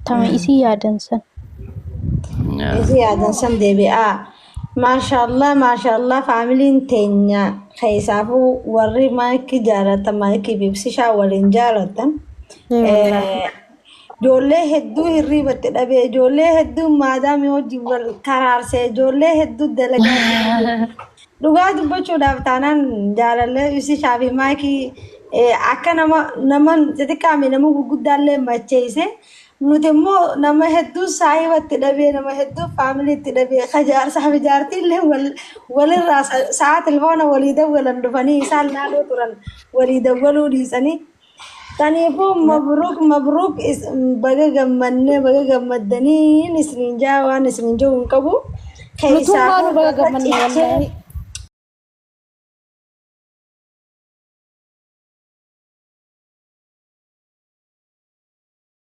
Tama isii yaadan san. Isii yaadan san deebi'aa. Maashaallah maashaallah faamiliin teenya keessaafuu warri maayikii jaalatan maayikii fi ibsishaa waliin jaalatan. Ijoollee hedduu hirriibatti dhabee ijoollee hedduu maadaamii wajjin wal karaarsee ijoollee hedduu dalagaa dhugaa dubbachuudhaaf taanaan jaalallee ibsishaa fi maayikii akka nama nama xixiqqaame nama gurguddaallee macheesse nuti immoo nama hedduu saahibatti dhabee nama hedduu faamiliitti dhabee kajaarsaa fi jaartiillee wal walirraa sa'a tilfoona walii dawwalan dhufanii isaan laaluu turan walii dawwaluu dhiisanii. Kanaafuu mabruuk mabruuk baga gammannee baga gammaddaniin isiniin jaa waan isiniin jiru hin qabu. Nutummaa nu Keessaafuu baga warra gammanne cichee wallaahi.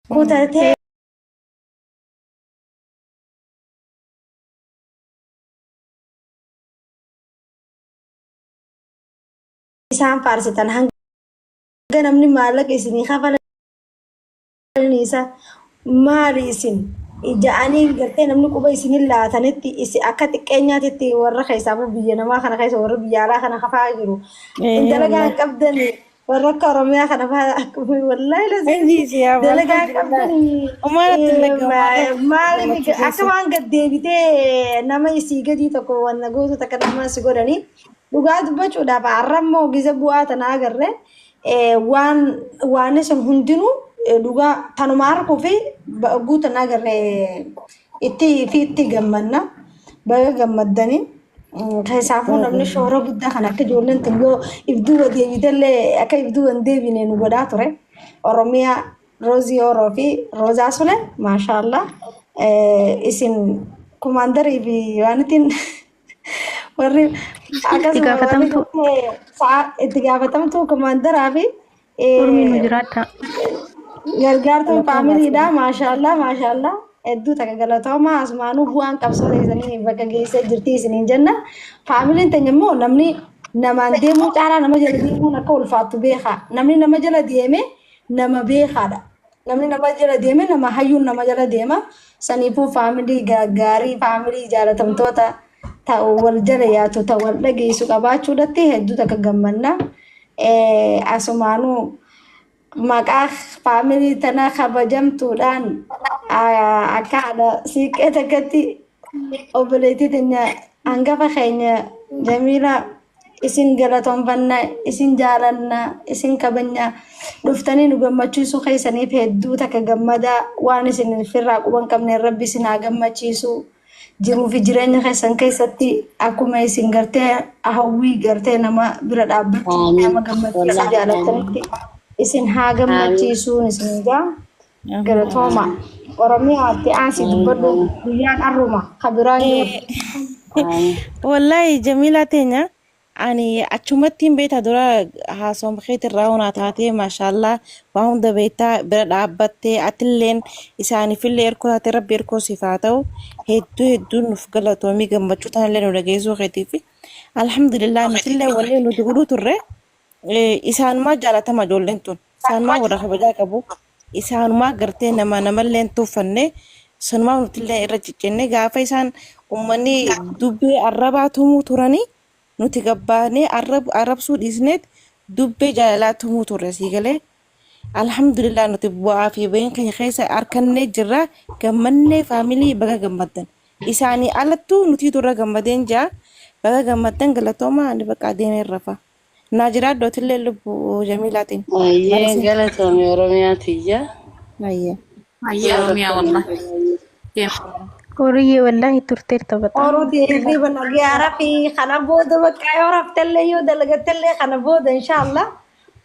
Kutatee isaan faarsitan hanga namni maallaqa isinii kafalan isa maali isin ja'anii gartee namni quba isinin laatanitti isi akka xiqqeenyaatitti warra keessaafuu biyya namaa kana keessa warra biyya alaa kana hafaa jiru. Ee Dalagaa hin wallaahi. qabdani warra akka Oromiyaa kana faa akka wallaahi lazim Innis yaa dalagaa hin alhamdulillah. qabdani Umaan atti hin dhaga'amu maaliif gammachuu akka keessa. waan gad deebitee nama isii gadii tokko wanna gootu takka nama si godhanii dhugaa dubbachuudhaaf har'a immoo giza bu'aa tana agarre waan waan sun hundinuu dhugaa tanuma arguu fi guutan agarre itti fi itti gammanna baga gammaddanii. Keessaafuu namni shoora guddaa kan akka ijoolleen tun yoo ibduuba deebitellee akka ibduuba hin deebine nu godhaa ture. Oromiyaa Roozii Oroo fi Roozaa Sule maashaallah isin kumaandarii fi waan ittiin warri Itti akkasuma warri gaafatamtuu gartee sa'a itti gaafatamtuu kumaandaraa fi urmii nu jiraadhaa. gargaartuun Galatoomaa faamiliidha maashaallah maashaallah hedduu takka galatoomaa asumaanuu bu'aan qabsoo teessanii bakka geessee jirti isiniin jenna faamiliin teenya immoo namni namaan deemuu caalaa nama jala deemuun akka ulfaattu beekaa namni nama jala deeme nama beekaadha namni nama jala deeme nama hayyuun nama jala deema saniifuu faamilii gaarii faamilii jaalatamtoota ta'u wal jala yaatu ta'u wal dhageessu qabaachuudhatti hedduu takka gammanna asumaanuu maqaa faamilii tana kabajamtuudhaan akka haadha siiqqee takkatti obboleettii teenya hangafa keenya Jamiilaa isin galatoonfanna isin jaalanna isin kabajna dhuftanii nu gammachiisuu keessaniif hedduu takka gammadaa waan isin firraa quban qabneen rabbi isin haa gammachiisu jiruu fi jireenya keessan keessatti akkuma isin gartee hawwii gartee nama bira dhaabbachuu Amiin. nama gammachiisuu Wallaahi amiin. jaalattanitti isin haa Amiin. gammachiisuun isin gaa galatooma Oromiyaatti aansi dubbadhu guyyaan arruma kabiraan jiru. Amiin. Wallahi Jamiilaa teenya ani achumatti hin beekta dura haasawama keetirraa hunaa taatee maashaallah waa hunda beektaa bira dhaabbattee atilleen isaaniifillee erkoo taatee rabbi erkoo siif haa ta'u hedduu hedduu nuuf galatoomii gammachuu tanallee nu dhageessuu keetiif alhamdulillah nutillee walii nuti godhuu turre isaanumaa jaalatama ijoolleen tun isaanumaa warra kabajaa qabu isaanumaa gartee nama namallee hin tuuffanne sanumaa nutillee irra ciccinne gaafa isaan ummanni dubbee arrabaa tumuu turanii nuti gabbaanee arrabsuu dhiisneet dubbee jaalalaa tumuu turre sii galee alhamdulillah nuti bu'aa fi bahiin keenya keessa harkannee jirra gammannee faamilii baga gammaddan isaanii alattuu nutiitu irra gammadeen jaa baga gammaddan galatoomaa ani bakka adeemee rafa. Naa jiraadhu atillee lubbu Jamiilaatiin. Ayyee Barasi. galatoomi Oromiyaa tiyya. Ayyee. Ayyee Oromiyaa wallahi. Horiyyee wallaahi turteerta baxaa. Oruuti hirriba nagayaa rafi kana booda bakka yoo raftellee yoo dalagattellee kana booda inshaallah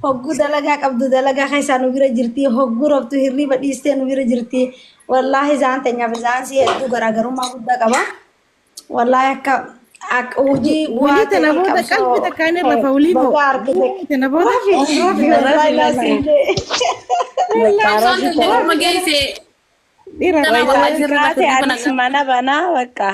hogguu dalagaa qabdu dalagaa keessaa nu bira jirti hogguu raftu hirriba dhiistee nu bira jirti wallaahi zaan teenyaaf zaan si hedduu garaagarummaa guddaa qaba. Wallaahi akka akka hojii bu'aa Wulii tana ta'e booda qabsoo qalbii takkaan irra rafa wulii boo. baga argite. Wulii tana booda. Rafi rafi wallaahi laasiin jee. Wallaahi Qabsoon tun orma geesse dhiira tana rafa. wallahi sirriitti Kaate hirriba anis nagaa. mana banaa bakka.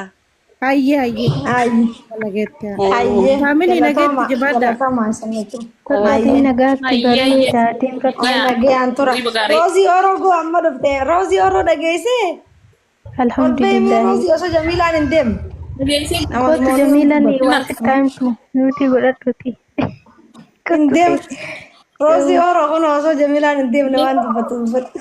Hayyee hayyee. Hayyee. Nageetti. Hayyee. Faamilii nageetti Galatoomaa. jabaadha. Galatoomaa isin jechuun. Kottaatiin Hayyee. nagaatti Hayyee hayyee. bareedaa deem Ay Yaa. nagayaan tura. Riba gaarii. Roozii Oroo goo amma dhufte. Roozii Oroo dhageessee? Ol bahee mee Alhamdulillahi. Roozii osoo Jamiilaan hin deemne. Dhageessee. Nama Kottu moonii Jamiilaan dubbatu. waan sitti himtu nuti godhadhuti. Hin Kottu deemne. ta'e. Roozii Oroo kun osoo Jamiilaan hin deemne waan dubbatu dubbatu.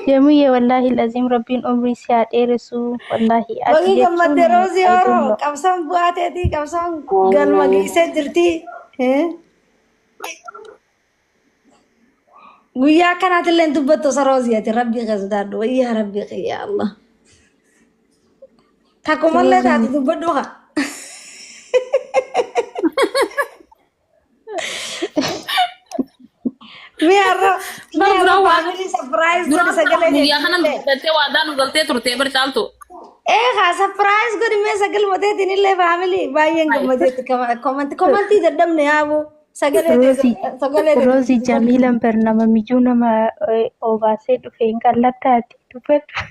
Jamiyye wallahi lazim rabbiin umrii si haa dheeressu wallahi ati Bagii jechuun gammadde Roozii I don't Oroo know. qabsaan bu'aa teetii qabsaan galma geessee jirti. Guyyaa akkanaatti illee dubbattu osoo Roozii ati rabbii kee sodaadhu. Wayyaa rabbii kee yaa Allah. Takkumallee taate dubbadhu haa. Mee har'a Bar mee har'a duraan waa faamilii surprise godhi duraan sagalee guyyaa kanan teetiin illee. dubbattee waadaa nu galtee turte bar caaltu. Ee haa surprise godhi mee sagaluma teetiin illee faamilii baay'een gammadeetti komantii komantii dadhabne yaaboo sagalee Roozii sagalee Roozii teetiin. Jamiilaan bar nama mijuu nama obaasee dhufe hin qallattaati dubbadhu.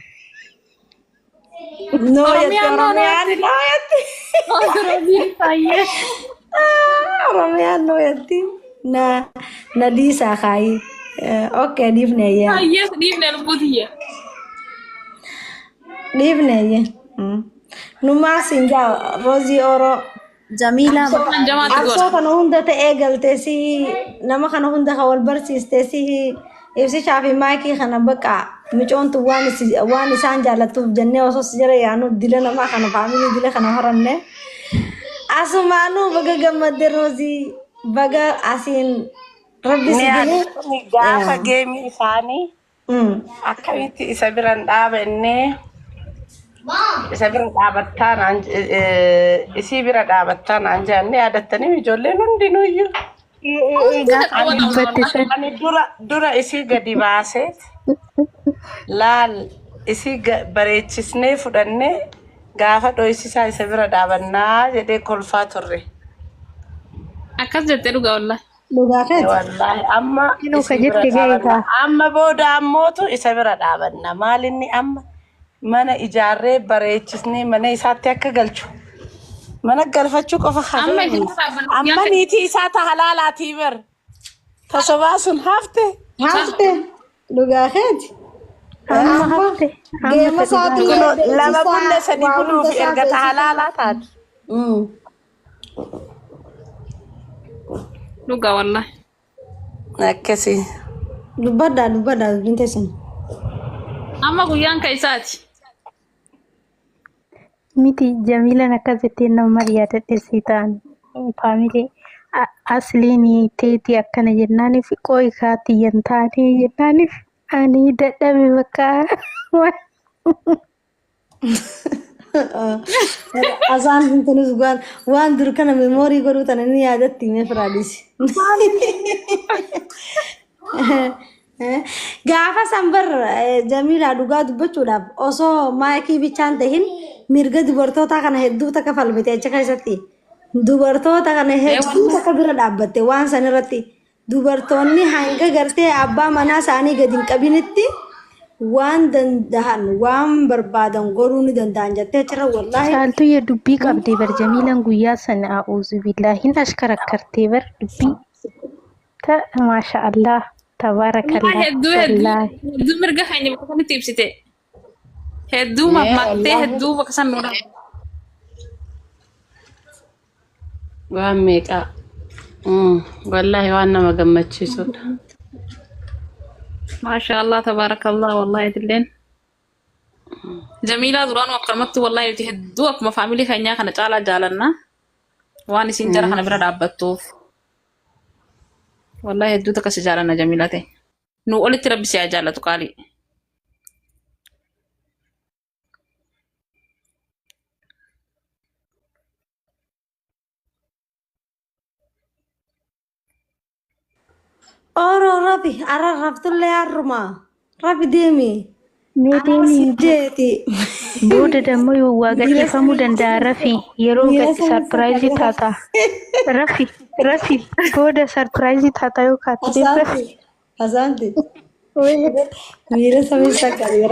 No jette Oromiyaan noo Oromiyaan jetti. no jette. Oromiin baay'ee. Oromiyaan no jetti. Na na dhiisaa kaayi. Okay dhiifne ayyaa. Baay'ee dhiifne lubbuu tiyya. Dhiifne ayyaa. Numaa siin jaa Roozii Oroo. Jamiilaa Kan jamaatti Qabsoo goona. kana hunda ta'ee galtee si nama kana hunda kan wal barsiistee si ibsishaa fi maakii kana bakka micoontu waan waan isaan jaallattuuf jennee osoo si jala yaanu dila namaa kana faamilii dila kana horanne. Asumaanuu baga gammadde Roozii baga asiin rabbi si Ni gahe. yaadni gaafa geemii isaanii akkamitti isa biran dhaabannee isa bira dhaabattaa naan isii bira dhaabattaa naan jennee yaadattanii ijoolleen hundinuyyuu. Ee gaafa Qaban dubbatte san Ani dura dura isii gadi baaseet laal isii bareechisnee fudhannee gaafa dho'isisaa isa bira dhaabannaa jedhee kolfaa turre. Akkas jettee dhugaa wallahi. Dhugaa keeti. Wallaahi amma inuu ka isii bira jette ga'e dhaabanna. kaa. Amma booda ammootu isa bira dhaabanna. Maal inni amma mana ijaarree bareechisnee mana isaatti akka galchu. Mana galfachuu qofa Amma hafee isin dhaabanna amma guyyaan niitii isaa ta halaalaatii bar. Tasobaa sun hafte. Hafte dhugaa keeti. Amma Amma hafte amma geema ta dhugaa isaatillee Kunoo lama beeksisaa bulle sadi waa hunda buluuf isaa erga ta beeksisaa. halaalaa taate. Dhugaa wallahi. Akkasii. Dubbadhaa dubbadhaa dubbiin teessan. Amma guyyaan ka isaati. Miti Jamiilaan akkas jettee nama yaadadhe si ta'an faamilii asliin teetii akkana jennaaniif qooyi kaatiyyan taanee jennaaniif ani dadhabe bakka Asaan kunis waan waan dur kana meemoorii godhuu tana ni yaadatti mee firaadisi. Gaafa san bar Jamiilaa dhugaa dubbachuudhaaf osoo maayikii bichaan tahin mirga dubartoota kana hedduu takka falmite achi keessatti. Dubartoota kana hedduu takka bira dhaabbatte waan san irratti. Dubartoonni hanga gartee abbaa manaa isaanii gadi hin qabinitti waan danda'an waan barbaadan godhuu ni danda'an jettee achirra wallaahi. Caaltuyya dubbii qabdee bar Jamiilaan guyyaa sana a'uuzu billaahin ashkarakkartee bar dubbii ta maasha Allah Wallahi tabaarakallah hedduu hedduu wallaahi. hedduu mirga keenya bakka sanitti ibsite. Hedduu Mee mammaktee wallaahi hedduu bakka san nu dhaabde. waan meeqaa. Wallaahi waan nama gammachiisudha. Maasha Allah tabaarakallah wallahi dilleen. Jamiilaa duraanuu akkanumatti wallahi nuti hedduu akkuma faamilii keenyaa kana caalaa jaalanna. Waan isin jara kana bira dhaabbattuuf. Wallahi hedduu takka si jaalanna Jamiilaa ta'e. Nu olitti rabbi si haa jaallatu qaalii. Oroo rafi ararraftullee har'uma rafi deemi. Mee Arara si deemi jeeti. booda dammoo yoo waa Miira gadhiifamuu samii danda'a rafi yeroo miira gadi samii sarpiraayizii sagalee taata rafi rafi booda sarpiraayizii taata yoo kaate deem rafi. Asaanti asaanti miira samii sagalee.